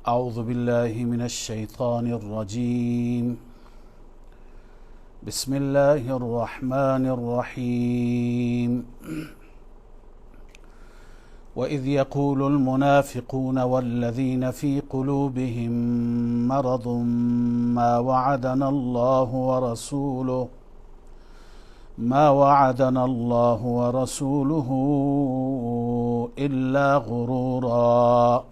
أعوذ بالله من الشيطان الرجيم. بسم الله الرحمن الرحيم. وإذ يقول المنافقون والذين في قلوبهم مرض ما وعدنا الله ورسوله إلا غرورا.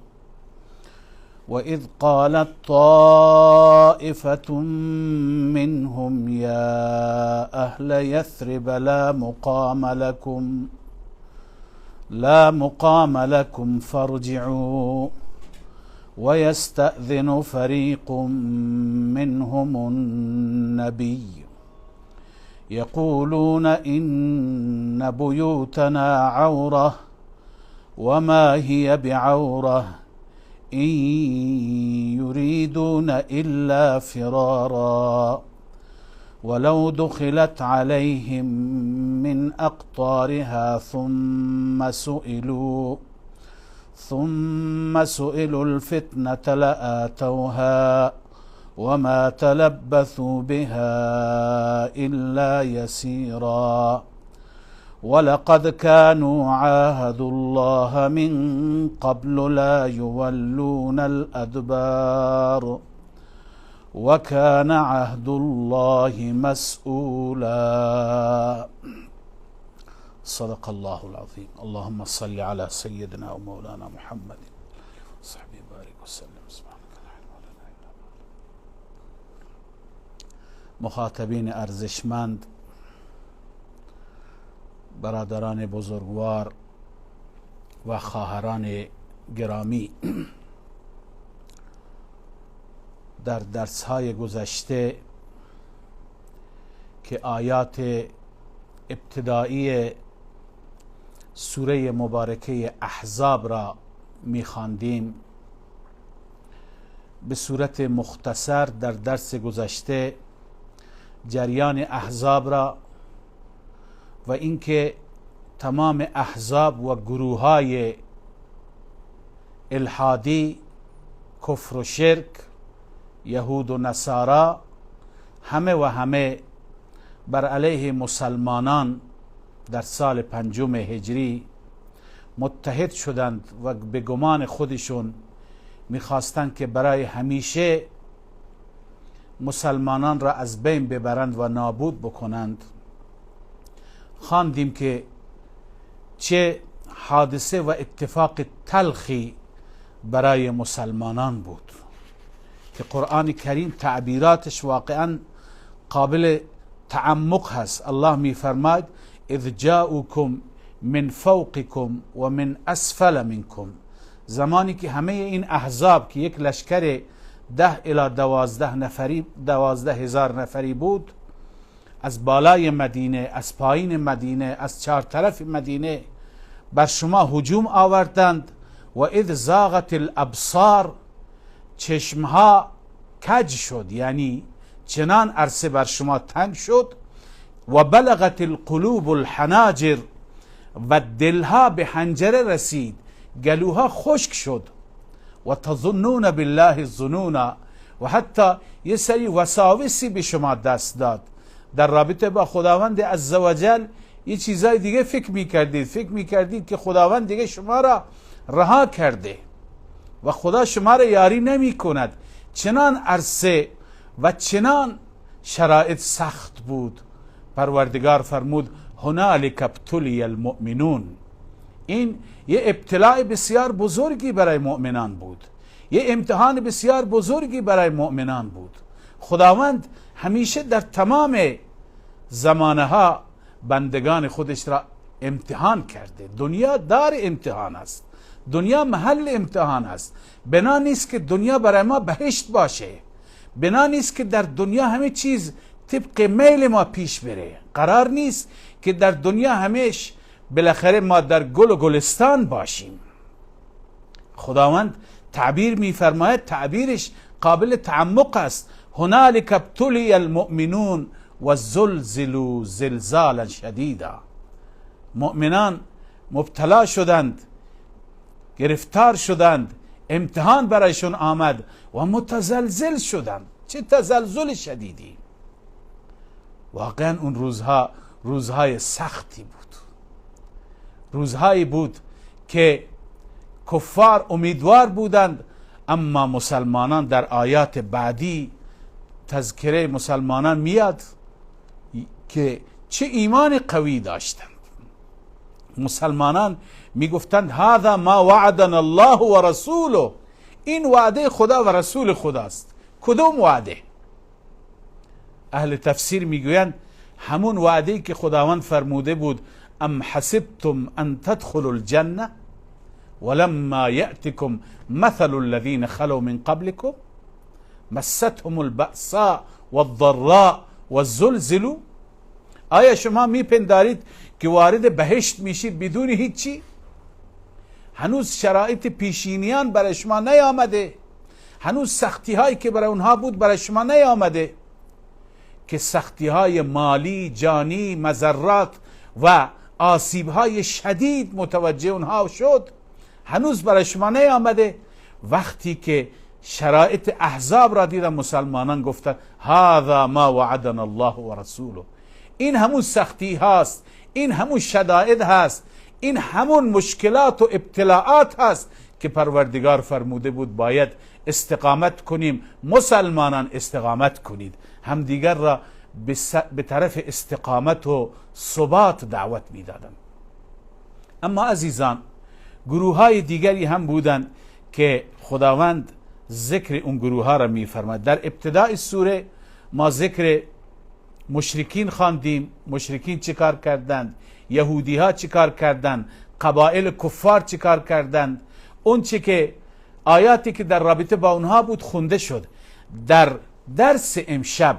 وإذ قالت طائفة منهم يا أهل يثرب لا مقام لكم فارجعوا. ويستأذن فريق منهم النبي يقولون إن بيوتنا عورة وما هي بعورة إن يريدون إلا فرارا. ولو دخلت عليهم من أقطارها ثم سئلوا الفتنة لآتوها وما تلبثوا بها إلا يسيرا. ولقد كانوا عاهدوا الله من قبل لا يولون الأدبار وكان عهد الله مسؤولا. صدق الله العظيم. اللهم صل على سيدنا ومولانا محمد وصحبه بارك وسلم. سبحانك لا علم لنا الا ما. مخاطبین ارزشمند، برادران بزرگوار و خواهران گرامی، در درس‌های گذشته که آیات ابتدایی سوره مبارکه احزاب را می‌خواندیم، به صورت مختصر در درس گذشته جریان احزاب را و اینکه تمام احزاب و گروه‌های الحادی، کفر و شرک، یهود و نصارا، همه و همه بر علیه مسلمانان در سال پنجم هجری متحد شدند و به گمان خودشون میخواستند که برای همیشه مسلمانان را از بین ببرند و نابود بکنند. خواندیم که چه حادثه و اتفاق تلخی برای مسلمانان بود که قرآن کریم تعبیراتش واقعا قابل تعمق هست. الله میفرماید اذ جاءوکم من فوقکم و من اسفل منکم. زمانی که همه این احزاب که یک لشکر 10 الی 12 نفری، 12,000 نفری بود، از بالای مدینه، از پایین مدینه، از چهار طرف مدینه بر شما هجوم آوردند. و اذ زاغت الابصار، چشمها کج شد، یعنی چنان عرصه بر شما تنگ شد. و بلغت القلوب الحناجر، و دلها به حنجره رسید، گلوها خشک شد. و تظنون بالله الظنون، و حتی یه سری وساوسی به شما دست داد در رابطه با خداوند عزوجل. یه چیزای دیگه فکر میکردید، که خداوند دیگه شما را رها کرده و خدا شما را یاری نمی کند. چنان عرصه و چنان شرایط سخت بود. پروردگار فرمود هنالک ابتلی المؤمنون. این یه ابتلاع بسیار بزرگی برای مؤمنان بود، یه امتحان بسیار بزرگی برای مؤمنان بود. خداوند همیشه در تمام زمانها بندگان خودش را امتحان کرده. دنیا دار امتحان است، دنیا محل امتحان است. بنا نیست که دنیا برای ما بهشت باشه، بنا نیست که در دنیا همه چیز طبق میل ما پیش بره. قرار نیست که در دنیا همیش بالاخره ما در گل و گلستان باشیم. خداوند تعبیر میفرماید، تعبیرش قابل تعمق است. هنالک ابتلی المؤمنون و زلزلوا زلزالا شدیدا. مؤمنان مبتلا شدند، گرفتار شدند، امتحان برایشون آمد و متزلزل شدند. چه تزلزل شدیدی! واقعا اون روزها روزهای سختی بود، روزهایی بود که کفار امیدوار بودند، اما مسلمانان در آیات بعدی تذکره مسلمانان میاد که چه ایمان قوی داشتند. مسلمانان میگفتند هذا ما وعدنا الله و رسوله، این وعده خدا و رسول خداست. کدوم وعده؟ اهل تفسیر میگویند همون وعده که خداوند فرموده بود ام حسبتم ان تدخلوا الجنه ولما یأتکم مثل الذین خلوا من قبلكم مستهم البأساء والضراء والزلزلوا. آیا شما میپندارید که وارد بهشت میشید بدون هیچی؟ هنوز شرایط پیشینیان برای شما نیامده، هنوز سختی هایی که برای اونها بود برای شما نیامده، که سختی های مالی، جانی، مضرات و آسیب های شدید متوجه اونها شد، هنوز برای شما نیامده. وقتی که شرایط احزاب را دیدن مسلمانان گفتن هذا ما وعدنا الله و رسوله، این همون سختی هاست، این همون شدائد هست، این همون مشکلات و ابتلاعات هست که پروردگار فرموده بود باید استقامت کنیم. مسلمانان استقامت کنید، همدیگر را به طرف استقامت و ثبات دعوت میدادند. اما عزیزان، گروه های دیگری هم بودند که خداوند ذکر اون گروه ها را میفرماید. در ابتدای سوره ما ذکر مشرکین خواندیم، مشرکین چه کار کردند، یهودی ها چه کار کردند، قبایل کفار چه کار کردند، اون چه که آیاتی که در رابطه با اونها بود خونده شد. در درس امشب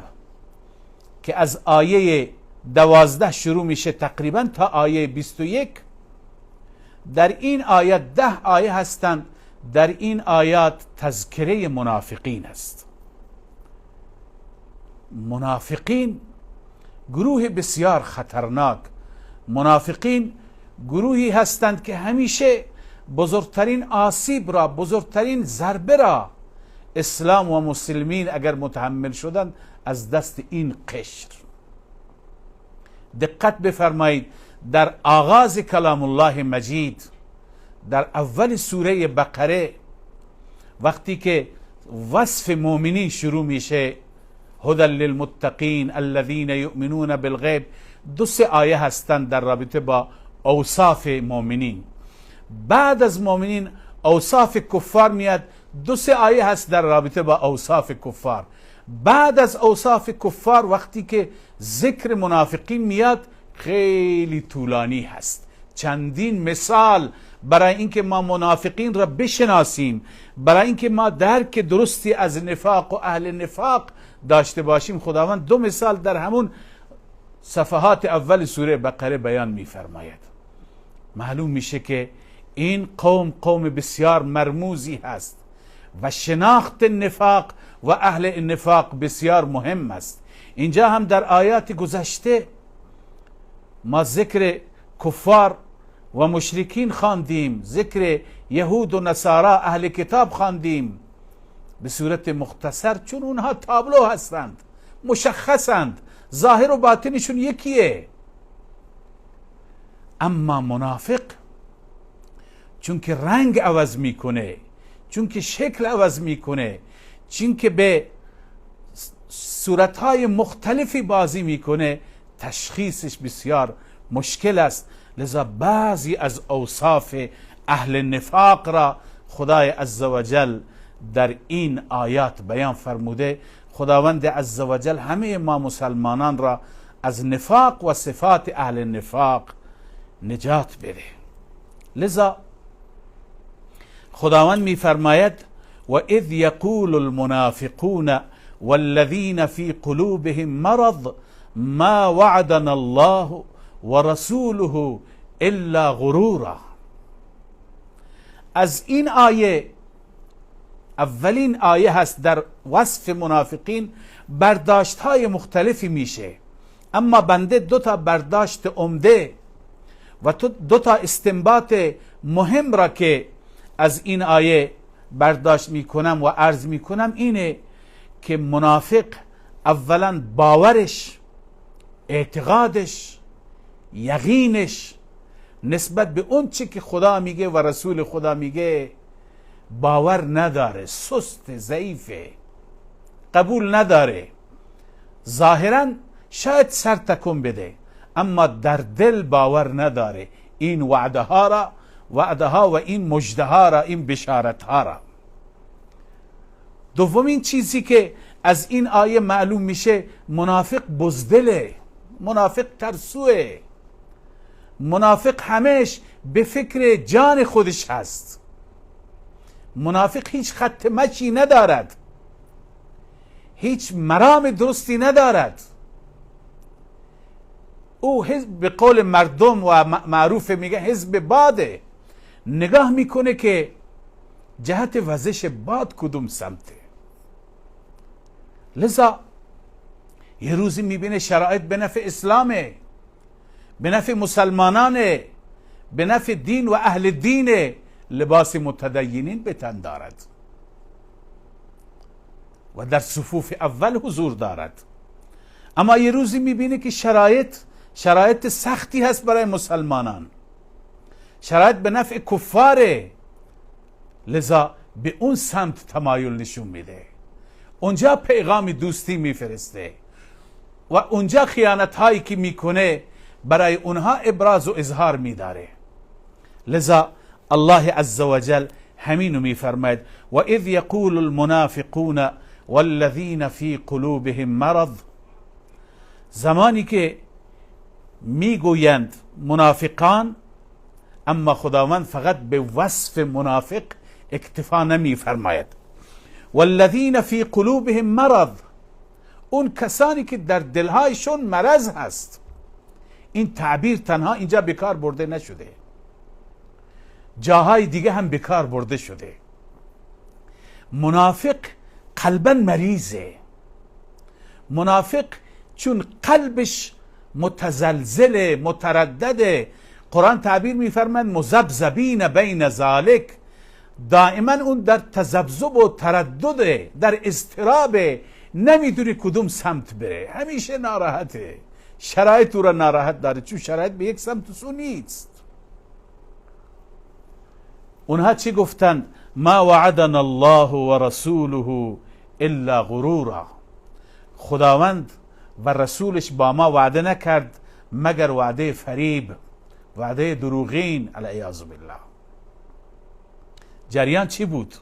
که از آیه 12 شروع میشه تقریبا تا آیه 21، در این آیات 10 آیه هستند. در این آیات تذکره منافقین است. منافقین گروه بسیار خطرناک، منافقین گروهی هستند که همیشه بزرگترین آسیب را، بزرگترین ضربه را اسلام و مسلمین اگر متحمل شدند از دست این قشر. دقت بفرمایید، در آغاز کلام الله مجید، در اول سوره بقره، وقتی که وصف مؤمنین شروع میشه، هدى للمتقین الذین یؤمنون بالغیب، دو سه آیه هستند در رابطه با اوصاف مؤمنین. بعد از مؤمنین اوصاف کفار میاد، دو سه آیه هست در رابطه با اوصاف کفار. بعد از اوصاف کفار وقتی که ذکر منافقین میاد خیلی طولانی هست، چندین مثال برای اینکه ما منافقین را بشناسیم، برای اینکه ما درک درستی از نفاق و اهل نفاق داشته باشیم. خداوند دو مثال در همون صفحات اول سوره بقره بیان می‌فرماید. معلوم میشه که این قوم قوم بسیار مرموزی هست و شناخت نفاق و اهل نفاق بسیار مهم است. اینجا هم در آیات گذشته ما ذکر کفار و مشرکین خواندیم، ذکر یهود و نصارا اهل کتاب خواندیم به صورت مختصر، چون اونها تابلو هستند، مشخصند، ظاهر و باطنشون یکیه. اما منافق چون که رنگ عوض میکنه، چون که شکل عوض میکنه، چون که به صورتهای مختلفی بازی میکنه، تشخیصش بسیار مشکل است. لذا بعضی از اوصاف اهل نفاق را خدای عزوجل در این آیات بیان فرموده. خداوند عزوجل همه ما مسلمانان را از نفاق و صفات اهل نفاق نجات بده. لذا خداوند میفرماید و اذ یقول المنافقون والذین فی قلوبهم مرض ما وعدنا الله ورسوله الا غرورا. از این آیه، اولین آیه هست در وصف منافقین، برداشت های مختلفی میشه، اما بنده دو تا برداشت عمده و دو تا استنباط مهم را که از این آیه برداشت میکنم و عرض میکنم اینه که منافق اولا باورش، اعتقادش، یقینش نسبت به اون چی که خدا میگه و رسول خدا میگه باور نداره، سست، ضعیفه، قبول نداره. ظاهرا شاید سر تکون بده اما در دل باور نداره این وعده ها را، وعده ها و این مژده ها را، این بشارت ها را. دومین چیزی که از این آیه معلوم میشه، منافق بزدله، منافق ترسوه، منافق همش به فکر جان خودش هست، منافق هیچ خط مشی ندارد، هیچ مرام درستی ندارد. او حزب، به قول مردم و معروف میگه حزب باده، نگاه میکنه که جهت وزش باد کدوم سمته. لذا یه روزی میبینه شرایط به نفع اسلامه، به نفع مسلمانانه، به نفع دین و اهل دینه، لباس متدینین به تن دارد و در صفوف اول حضور دارد. اما یه روزی میبینه که شرایط سختی هست برای مسلمانان، شرایط به نفع کفاره، لذا به اون سمت تمایل نشون میده، اونجا پیغام دوستی میفرسته و اونجا خیانت هایی که میکنه برای اونها ابراز و اظهار میداره. لذا الله عزوجل همینو میفرماید: و اذ یقول المنافقون والذین فی قلوبهم مرض. زمانی که میگویند منافقان، اما خداوند فقط به وصف منافق اکتفا نمیفرماید. والذین فی قلوبهم مرض، اون کسانی که در دلهایشون مرض هست. این تعبیر تنها اینجا بکار برده نشده، جاهای دیگه هم بکار برده شده. منافق قلبا مریضه، منافق چون قلبش متزلزله، متردده. قرآن تعبیر میفرماید مذبذبین بین ذلک، دائما اون در تذبذب و تردده، در اضطرابه، نمیدونی کدوم سمت بره، همیشه ناراحته، شرایط او را ناراحت داره، چون شرایط به یک سمت سو نیست. اونها چی گفتند؟ ما وعدنا الله و رسوله الا غرورا. خداوند و رسولش با ما وعده نکرد مگر وعده فریب، وعده دروغین، العیاذ بالله. جریان چی بود؟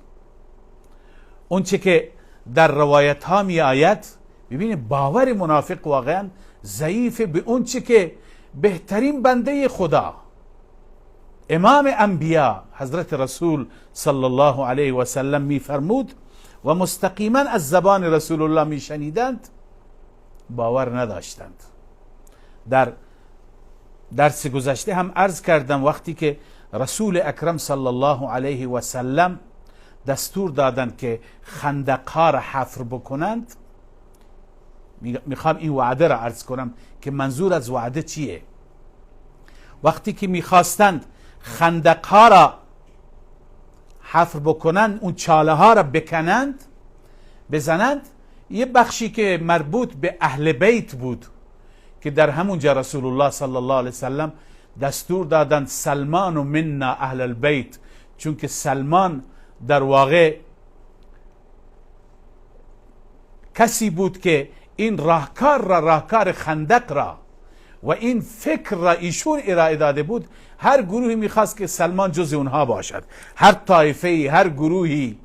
اون چه که در روایت ها می آید، ببینید باور منافق واقعا ضعیف به اون چه که بهترین بنده خدا، امام انبیا حضرت رسول صلی الله علیه و سلم می فرمود و مستقیما از زبان رسول الله می شنیدند، باور نداشتند. در درس گذشته هم عرض کردم وقتی که رسول اکرم صلی الله علیه و سلم دستور دادند که خندق‌ها را حفر بکنند، میخوام این وعده را عرض کنم که منظور از وعده چیه. وقتی که میخواستند خندق‌ها را حفر بکنند، اون چاله ها را بکنند بزنند، یه بخشی که مربوط به اهل بیت بود که در همونجا رسول الله صلی الله علیه وسلم دستور دادند سلمان و منا اهل البیت، چون که سلمان در واقع کسی بود که این راهکار را، راهکار خندق را و این فکر را ایشون ارائه داده بود. هر گروهی میخواست که سلمان جز اونها باشد، هر طایفه‌ای، هر گروهی.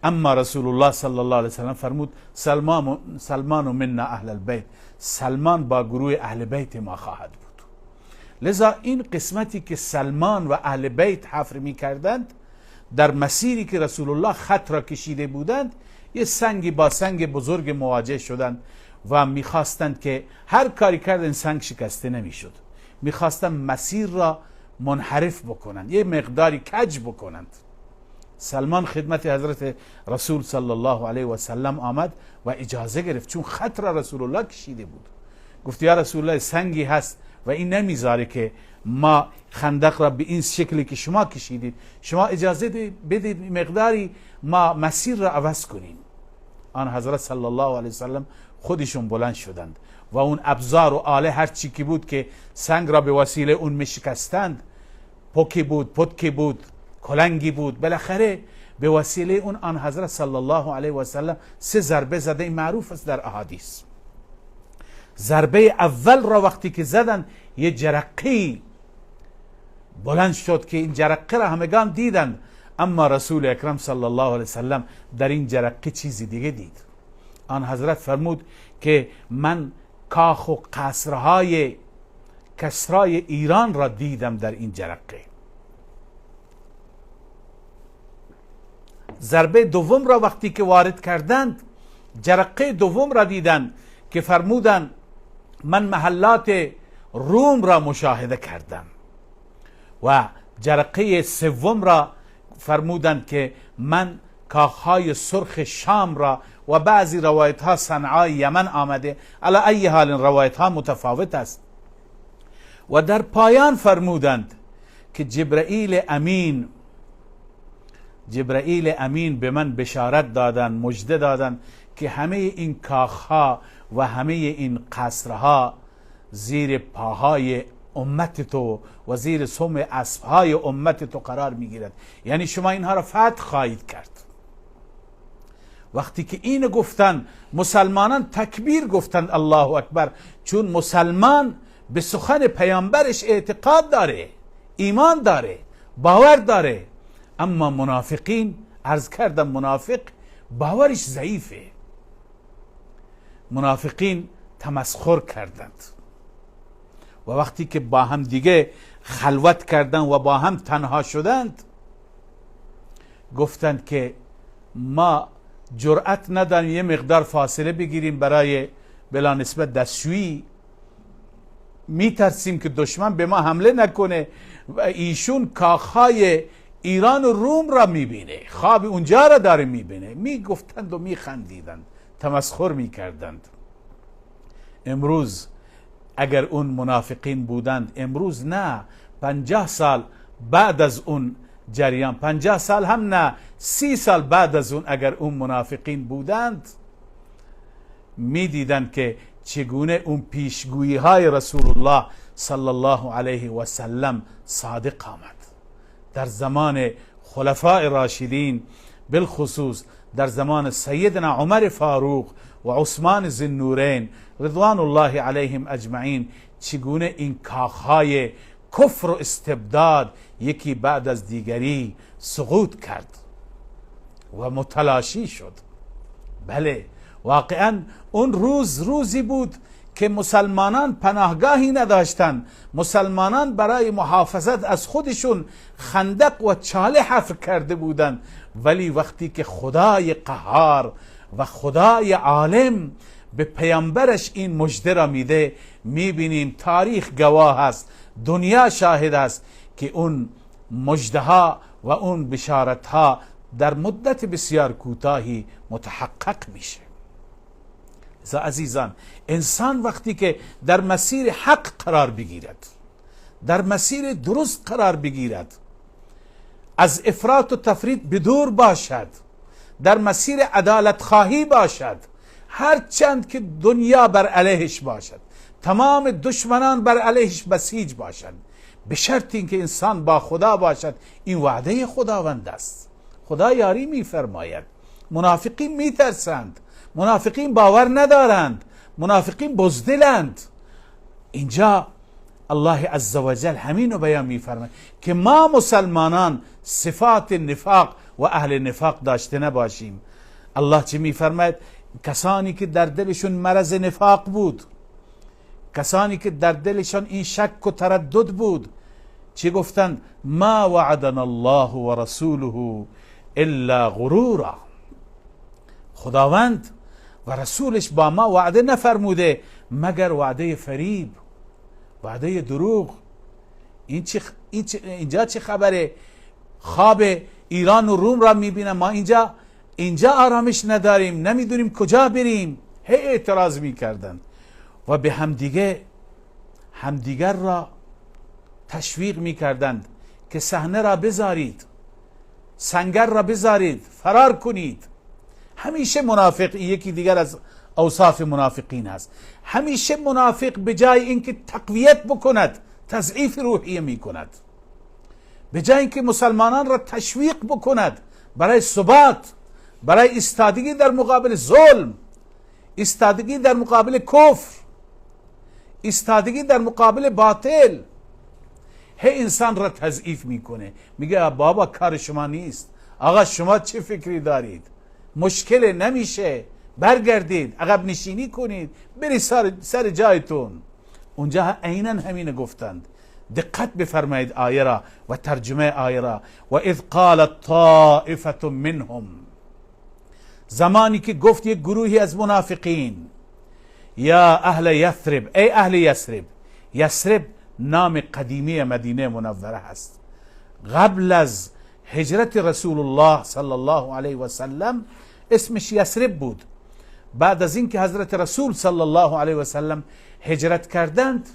اما رسول الله صلی الله علیه وسلم فرمود سلمان و منا اهل البیت، سلمان با گروه اهل بیت ما خواهد بود. لذا این قسمتی که سلمان و اهل بیت حفر میکردند، در مسیری که رسول الله خط را کشیده بودند، یه سنگی با سنگ بزرگ مواجه شدند و میخواستند که هر کاری کردن سنگ شکسته نمیشد، میخواستند مسیر را منحرف بکنند، یه مقداری کج بکنند. سلمان خدمت حضرت رسول صلی الله علیه و سلم آمد و اجازه گرفت، چون خط را رسول الله کشیده بود. گفت یا رسول الله سنگی هست و این نمیذاره که ما خندق را به این شکلی که شما کشیدید، شما اجازه بدید مقداری ما مسیر را عوض کنیم. آن حضرت صلی الله علیه وسلم خودشون بلند شدند و اون ابزار و آله هر چی که بود که سنگ را به وسیله اون میشکستند، پوکی بود، پتکی بود، کلنگی بود، بالاخره به وسیله اون آن حضرت صلی الله علیه و سلم 3 ضربه زده. این معروف است در احادیث. ضربه اول را وقتی که زدن یه جرقه بلند شد که این جرقه را همگان دیدند، اما رسول اکرم صلی الله علیه و سلم در این جرقه چیزی دیگه دید. آن حضرت فرمود که من کاخ و قصرهای کسرای ایران را دیدم در این جرقه. ضربه دوم را وقتی که وارد کردند، جرقه دوم را دیدند که فرمودند من محلات روم را مشاهده کردم. و جرقه سوم را فرمودند که من کاخهای سرخ شام را، و بعضی روایت ها صنعای یمن آمده، علی ای حال روایت ها متفاوت است. و در پایان فرمودند که جبرئیل امین به من بشارت دادند، مژده دادند که همه این کاخها و همه این قصرها زیر پاهای امت تو و زیر سم اسبهای امت تو قرار میگیرد، یعنی شما اینها را فتح خواهید کرد. وقتی که اینو گفتن، مسلمانان تکبیر گفتند، الله اکبر، چون مسلمان به سخن پیامبرش اعتقاد داره، ایمان داره، باور داره. اما منافقین، عرض کردم منافق باورش ضعیفه، منافقین تمسخر کردند و وقتی که با هم دیگه خلوت کردند و با هم تنها شدند، گفتند که ما جرأت نداریم یه مقدار فاصله بگیریم برای بلا نسبت دستشویی، میترسیم که دشمن به ما حمله نکنه و ایشون کاخهای ایران و روم را میبینه، خواب اونجا را داره میبینه. میگفتند و میخندیدند، تمسخر میکردند. امروز اگر اون منافقین بودند، امروز نه، 50 سال بعد از اون جریان، 50 سال هم نه، 30 سال بعد از اون اگر اون منافقین بودند، میدیدند که چگونه اون پیشگویی های رسول الله صلی الله علیه و سلم صادق آمد. در زمان خلفاء راشدین، بالخصوص در زمان سیدنا عمر فاروق و عثمان ذوالنورین رضوان الله علیهم اجمعین، چگونه این کاخهای کفر و استبداد یکی بعد از دیگری سقوط کرد و متلاشی شد. بله، واقعا اون روز روزی بود که مسلمانان پناهگاهی نداشتند. مسلمانان برای محافظت از خودشون خندق و چاله حفر کرده بودند، ولی وقتی که خدای قهار و خدای عالم به پیامبرش این مژده را میده، میبینیم تاریخ گواه است، دنیا شاهد است که اون مژده ها و اون بشارت ها در مدت بسیار کوتاهی متحقق میشه. عزیزان، انسان وقتی که در مسیر حق قرار بگیرد، در مسیر درست قرار بگیرد، از افراط و تفریط بدور باشد، در مسیر عدالت خواهی باشد، هرچند که دنیا بر علیهش باشد، تمام دشمنان بر علیهش بسیج باشد، به شرط اینکه انسان با خدا باشد. این وعده خداوند است. خدا یاری میفرماید. منافقین میترسند، منافقین باور ندارند، منافقین بزدلند. اینجا الله عزوجل همین رو بیان میفرماید که ما مسلمانان صفات نفاق و اهل نفاق داشته نباشیم. الله چه میفرماید؟ کسانی که در دلشون مرض نفاق بود، کسانی که در دلشان این شک و تردد بود، چی گفتند؟ ما وعدنا الله و رسوله الا غرورا. خداوند و رسولش با ما وعده نفرموده مگر وعده فریب، وعده دروغ. اینجا چه خبره؟ خواب ایران و روم را میبینم، ما اینجا آرامش نداریم، نمیدونیم کجا بریم. هی اعتراض میکردند و به همدیگه همدیگر را تشویق میکردند که صحنه را بذارید، سنگر را بذارید، فرار کنید. همیشه منافق، یکی دیگر از اوصاف منافقین است، همیشه منافق به جای اینکه تقویت بکند تضعیف روحیه میکند، به جای اینکه مسلمانان را تشویق بکند برای ثبات، برای ایستادگی در مقابل ظلم، ایستادگی در مقابل کفر، ایستادگی در مقابل باطل، هی انسان را تضعیف میکنه. میگه بابا کار شما نیست، آقا شما چه فکری دارید، مشکل نمیشه، برگردید، عقب نشینی کنید، برید سر جایتون. اونجا عینا همین گفتند. دقت بفرمایید آیه را و ترجمه آیه را. و اذ قالت طائفة منهم، زمانی که گفت یک گروهی از منافقین، یا اهل یثرب، ای اهل یثرب. یثرب نام قدیمی مدینه منوره هست. قبل از هجرت رسول الله صلی الله علیه و سلم اسمش یثرب بود. بعد از اینکه حضرت رسول صلی الله علیه و سلم هجرت کردند،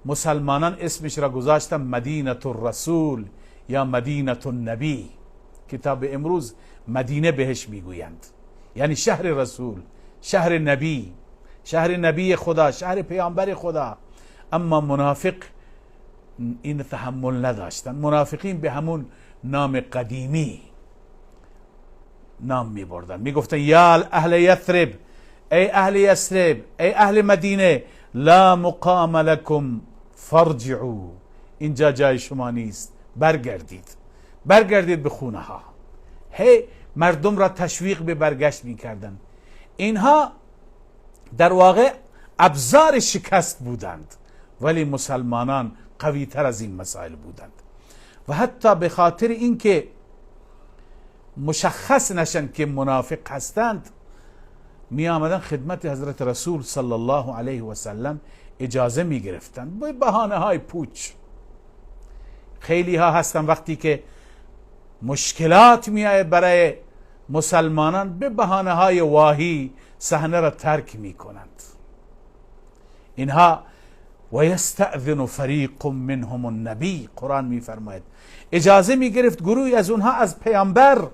مسلمانان اسمش را گذاشتن مدینه الرسول یا مدینه النبی. کتاب امروز مدینه بهش میگویند، یعنی شهر رسول، شهر نبی، شهر نبی خدا، شهر پیامبر خدا. اما منافق این تحمل نداشتن. منافقین به همون نام قدیمی نام می بردن، می گفتن یا اهل یثرب، ای اهل یثرب، ای اهل مدینه، لا مقام لکم فارجعوا، اینجا جای شما نیست، برگردید، برگردید به خونه ها. هی مردم را تشویق به برگشت می کردن. اینها در واقع ابزار شکست بودند، ولی مسلمانان قوی تر از این مسائل بودند. و حتی به خاطر اینکه مشخص نشن که منافق هستند، می آمدن خدمت حضرت رسول صلی الله علیه و سلم اجازه می گرفتند با بهانه های پوچ. خیلی ها هستن وقتی که مشکلات می آید برای مسلمانان، به بهانه های واهی صحنه را ترک می کنند. اینها و یستأذن فریق منهم النبی، قرآن می فرماید اجازه می گرفت گروهی از اونها از پیامبر.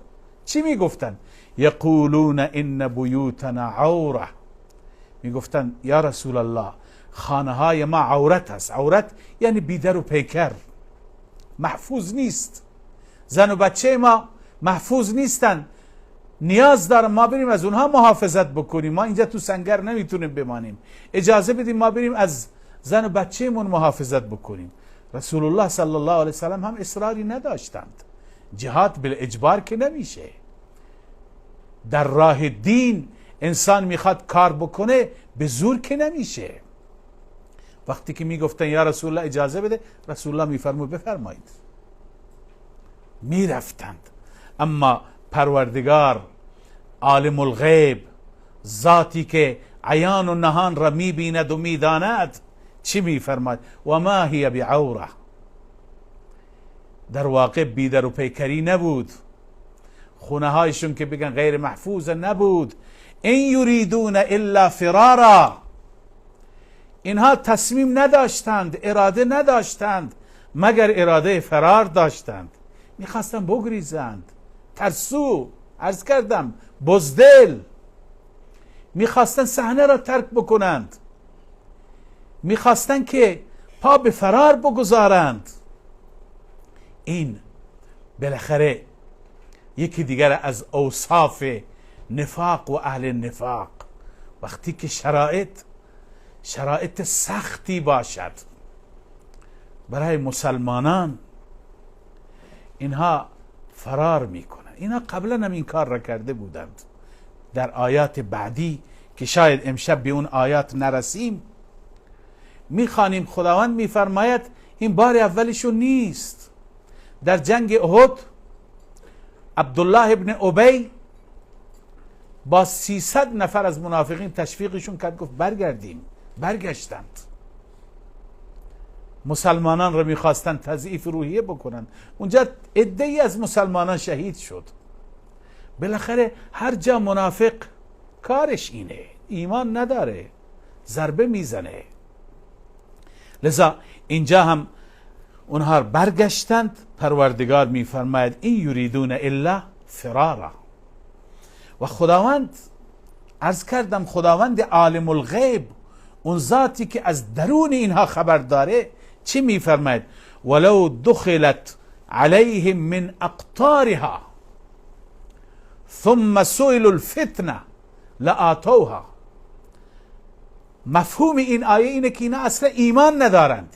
چی می گفتن؟ یقولون ان بیوتنا عوره، می گفتن یا رسول الله خانه های ما عورت است. عورت یعنی بیدر و پیکر، محفوظ نیست، زن و بچه ما محفوظ نیستن، نیاز دارم ما بریم از اونها محافظت بکنیم، ما اینجا تو سنگر نمیتونیم بمانیم، اجازه بدیم ما بریم از زن و بچه مون محافظت بکنیم. رسول الله صلی الله علیه وسلم هم اصراری نداشتند. جهاد بالاجبار که نمیشه. در راه دین انسان میخواد کار بکنه، به زور که نمیشه. وقتی که میگفتن یا رسول الله اجازه بده، رسول الله میفرمود بفرمایید، میرفتند. اما پروردگار عالم الغیب، ذاتی که عیان و نهان را میبیند و میداند، چی میفرماد؟ و ما هی بعوره. در واقع بیدر و پیکری نبود، خونه هایشون که بگن غیر محفوظ نبود. این یریدون الا فرارا، اینها تصمیم نداشتند، اراده نداشتند، مگر اراده فرار داشتند، میخواستند بگریزند، ترسو، عرض کردم بزدل، میخواستند صحنه را ترک بکنند، میخواستند که پا به فرار بگذارند. این بالاخره یکی دیگر از اوصاف نفاق و اهل نفاق. وقتی که شرایط سختی باشد برای مسلمانان، اینها فرار میکنند. اینها قبلا هم این کار را کرده بودند. در آیات بعدی که شاید امشب به اون آیات نرسیم، میخوانیم خداوند میفرماید این بار اولشون نیست. در جنگ احد عبدالله ابن ابی با 300 نفر از منافقین تشویقشون کرد، گفت برگردیم. برگشتند. مسلمانان را میخواستند تضعیف روحیه بکنند. اونجا عده‌ای از مسلمانان شهید شد. بالاخره هر جا منافق کارش اینه، ایمان نداره، ضربه میزنه. لذا اینجا هم اونها برگشتند. پروردگار میفرماید این یریدون الا فرارا. و خداوند، عرض کردم، خداوند عالم الغیب، اون ذاتی که از درون اینها خبر داره، چی میفرماید؟ ولو دخلت علیهم من اقطارها ثم سئلوا الفتنه لآتوها. مفهوم این آیه اینه که اینا اصلا ایمان ندارند،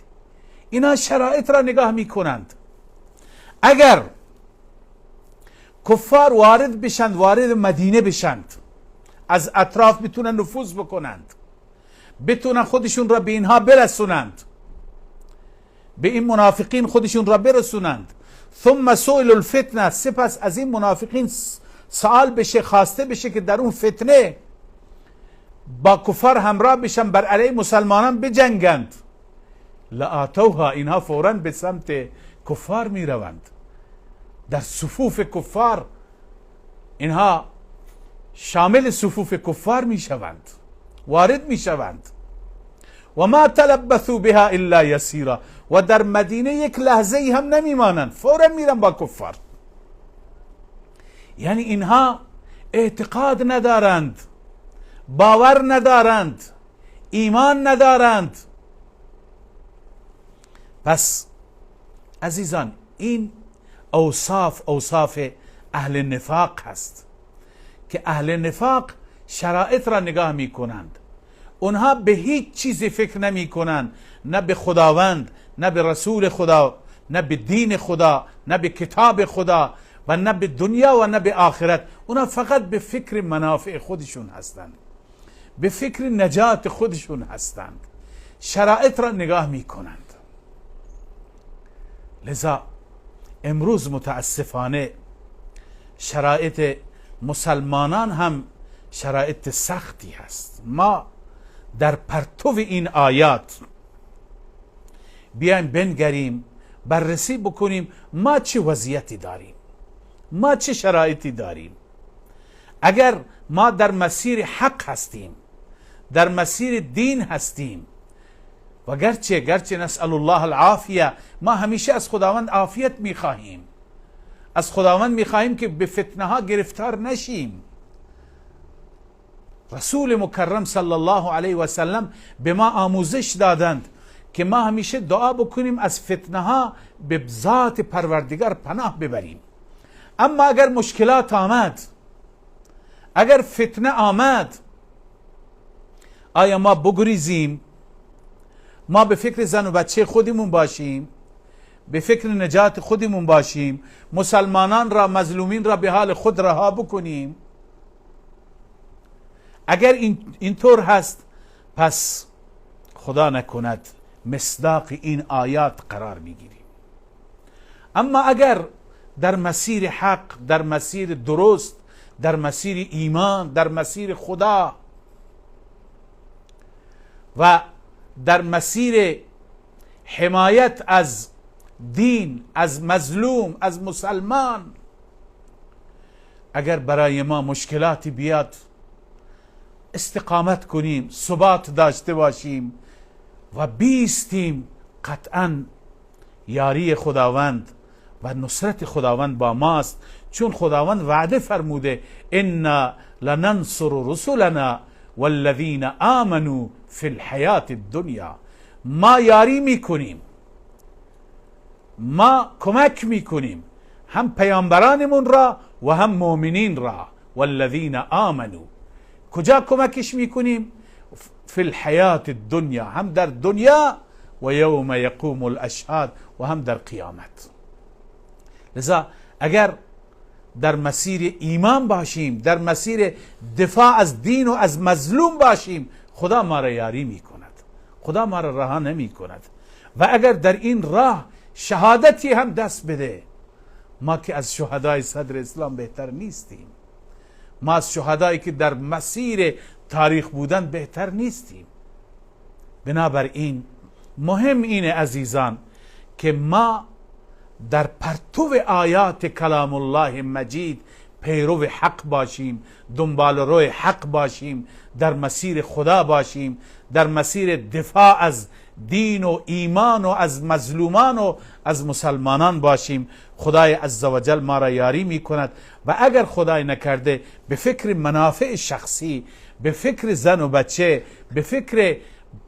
اینا شرایط را نگاه میکنند. اگر کفار وارد بشند، وارد مدینه بشند، از اطراف بتونن نفوذ بکنند، بتونن خودشون را به اینها برسونند، به این منافقین خودشون را برسونند، ثم سئلوا الفتنه، سپس از این منافقین سوال بشه، خواسته بشه که در اون فتنه با کفار همراه بشن، بر علیه مسلمانان بجنگند، لآتوها، اینها فوراً به سمت کفار می روند، در صفوف کفار اینها شامل صفوف کفار می شوند، وارد می شوند. و ما تلبثوا بها الا یسیرا، و در مدینه یک لحظه ای هم نمی مانند، فورا میرن با کفار. یعنی اینها اعتقاد ندارند، باور ندارند، ایمان ندارند. پس عزیزان این اوصاف، اوصاف اهل نفاق هست که اهل نفاق شرایط را نگاه می کنند، اونها به هیچ چیزی فکر نمی کنند، نه به خداوند، نه به رسول خدا، نه به دین خدا، نه به کتاب خدا، و نه به دنیا و نه به آخرت. اونها فقط به فکر منافع خودشون هستند، به فکر نجات خودشون هستند، شرایط را نگاه می کنند. لذا امروز متاسفانه شرایط مسلمانان هم شرایط سختی هست. ما در پرتو این آیات بیایم بنگریم، بررسی بکنیم ما چه وضعیتی داریم، ما چه شرایطی داریم. اگر ما در مسیر حق هستیم، در مسیر دین هستیم، و گرچه نسأل الله العافیه، ما همیشه از خداوند عافیت میخواهیم، از خداوند میخواهیم که به فتنه ها گرفتار نشیم. رسول مکرم صلی الله علیه و سلم به ما آموزش دادند که ما همیشه دعا بکنیم از فتنه ها به ذات پروردگار پناه ببریم. اما اگر مشکلات آمد، اگر فتنه آمد، آیا ما بگریزیم؟ ما به فکر زن و بچه خودمون باشیم، به فکر نجات خودمون باشیم، مسلمانان را، مظلومین را به حال خود رها بکنیم؟ اگر اینطور هست، پس خدا نکند مصداق این آیات قرار میگیریم. اما اگر در مسیر حق، در مسیر درست، در مسیر ایمان، در مسیر خدا و در مسیر حمایت از دین، از مظلوم، از مسلمان، اگر برای ما مشکلاتی بیاد استقامت کنیم، ثبات داشته باشیم و بیستیم، قطعا یاری خداوند و نصرت خداوند با ماست، چون خداوند وعده فرموده انا لننصر رسلنا والذین آمنوا فی الحیات الدنیا. ما یاری میکنیم، ما کمک میکنیم هم پیامبرانمون را و هم مؤمنین را. والذین آمنوا، کجا کمکش میکنیم؟ فی الحیات الدنیا، هم در دنیا و یوم یقوم الاشهاد، و هم در قیامت. لذا اگر در مسیر ایمان باشیم، در مسیر دفاع از دین و از مظلوم باشیم، خدا ما را یاری میکند، خدا ما را رها نمی کند. و اگر در این راه شهادتی هم دست بده، ما که از شهدای صدر اسلام بهتر نیستیم، ما از شهدایی که در مسیر تاریخ بودن بهتر نیستیم. بنابراین مهم اینه عزیزان که ما در پرتو آیات کلام الله مجید پیرو حق باشیم، دنبال روی حق باشیم، در مسیر خدا باشیم، در مسیر دفاع از دین و ایمان و از مظلومان و از مسلمانان باشیم. خدای عزوجل ما را یاری میکند و اگر خدای نکرده به فکر منافع شخصی، به فکر زن و بچه، به فکر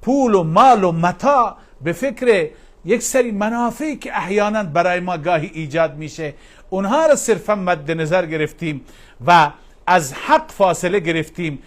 پول و مال و متاع، به فکر یک سری منافعی که احیانا برای ما گاهی ایجاد میشه، اونها را صرفا مد نظر گرفتیم و از حق فاصله گرفتیم،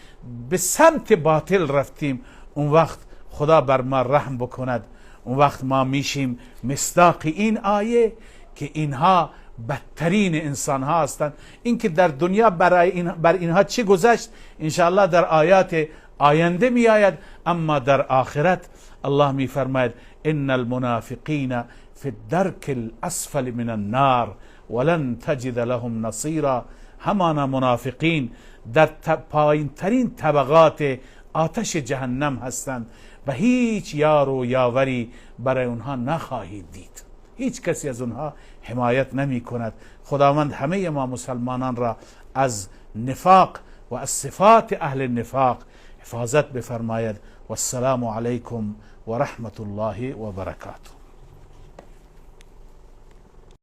به سمت باطل رفتیم، اون وقت خدا بر ما رحم بکند. اون وقت ما میشیم مصداق این آیه که اینها بدترین انسان ها هستند. اینکه در دنیا بر اینها چه گذشت انشاءالله در آیات آینده می آید، اما در آخرت الله می فرماید ان المنافقین فی الدرک الاسفل من النار ولن تجد لهم نصیرا. همانا منافقین در پایین ترین طبقات آتش جهنم هستند و هیچ یار و یاوری برای اونها نخواهید دید، هیچ کسی از اونها حمایت نمی کند. خداوند همه ما مسلمانان را از نفاق و از صفات اهل نفاق حفاظت بفرماید. و السلام علیکم و رحمت الله و برکاته.